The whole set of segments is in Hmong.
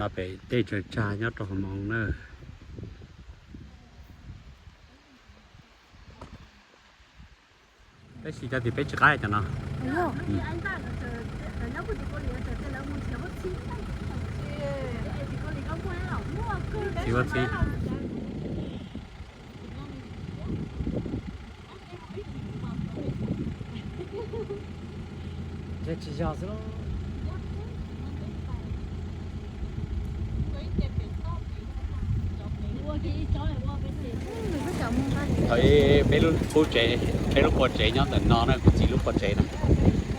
Pem tej tsaws tsag nyob rau hauv moos na. Tab sis cov tim peb tsis qab cov no. Txiv huab txhib. Thaum ub peb lub qub tsev, peb lub qua tsev nyob ntawm no na, kuv txiv lub qua tsev na,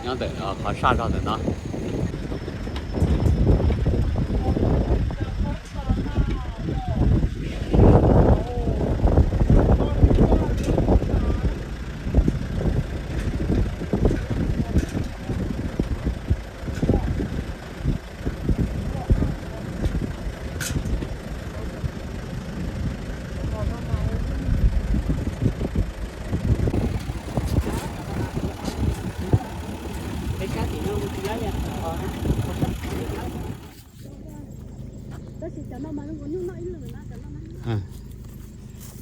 nyob ntawm qhov saj zog ntawm no.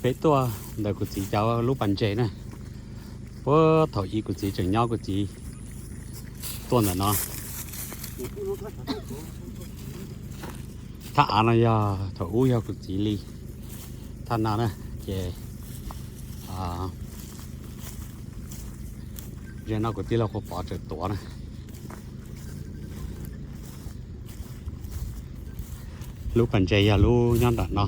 Peb tuaj ntawm kuv txiv cov lub pas ntses na. Puag thaum ub kuv txiv tseem nyob kuv txiv tuaj ntawm no. Thaj av no yog thaum ub yog kuv txiv li. Thaj no na, ces ze no kuv tij laug Qhua Pov tseem tuav na. Lub pas ntses yog lub nyob nram no.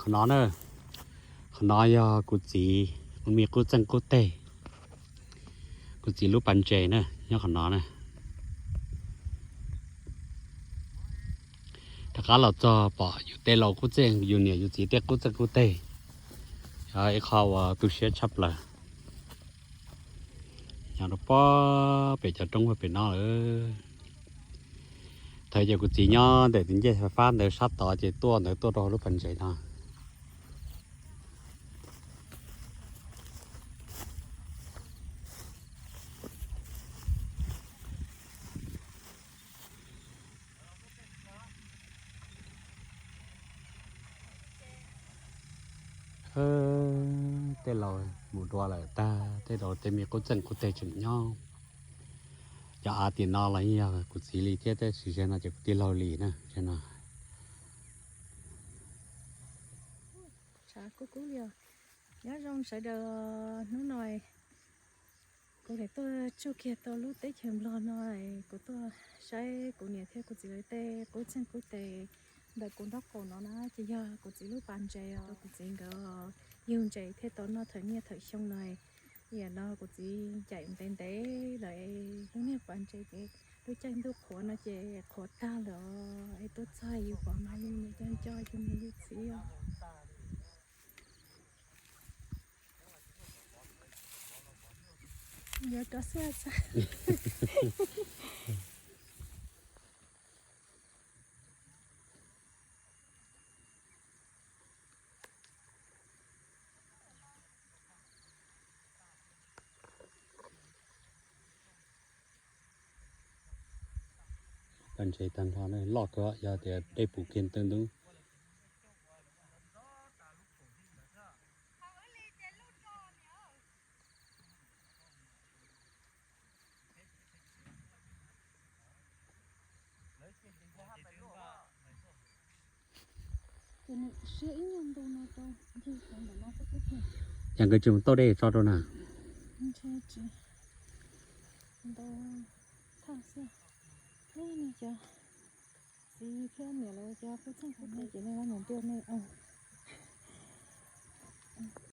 Qhov no na, qhov no yog kuv txiv, kuv me qub txeeg qub teg, kuv txiv lub pas ntses na, nyob qhov no na. Rov qab los txog pom yus tej laus qub txeeg, yus niam yus txiv tej qub txeeg qub teg, yog ib qho uas tu siab tshaj plaws. Nyob rau pem cov roob pem no lawm. Thaum ub kuv txiv nyob ntawm tus ncej fab ntawd sab tod ces tuaj ntawd tuaj rau lub pas ntses no. Tej laus mus dua lawm tag, tej laus tej me qub txeeg qub teg tseem nyob. Cov av tim no los yog kuv txiv li thiab, tab sis zaum no ces kuv tij laug li na, zaum no. Tshav kub kub li os. Nyob zoo sawv daws, hnub no kuv tuaj tsuj kiag tau lub teb chaws Nplog no, kuv tuaj saib kuv niam thiab kuv txiv lawv tej qub txeeg qub teg ntawm kuv nraub qaum no na, ces yog kuv txiv lub pas ntses os. Kuv txiv nkawd yug ntses thiaj tau noj thawm niaj thawm xyoo no. Yam no kuv txiv ncaim ntev ntev lawm, lub niag pas ntses ces lub caij ntuj qhuav no ces qhuav tag lawm os. Es tuaj txog yus pom mas yus niam coj nco yus niam yus txiv os. Yuav rov xwb xwb. Pas ntses tag nrho na, loj kawg, yog tias dej puv kiag ntawm ntug. Siab ib nyuag ntu no rau ncig ntawm no xwb. Cas nkawd tsis mus tauj dej tso rau na? Ntshe tsis ntau thaj xwb. Nej cov txiv thiab niam lawv cov pub txheej pub tes ces nej mus ntiaj nej ua.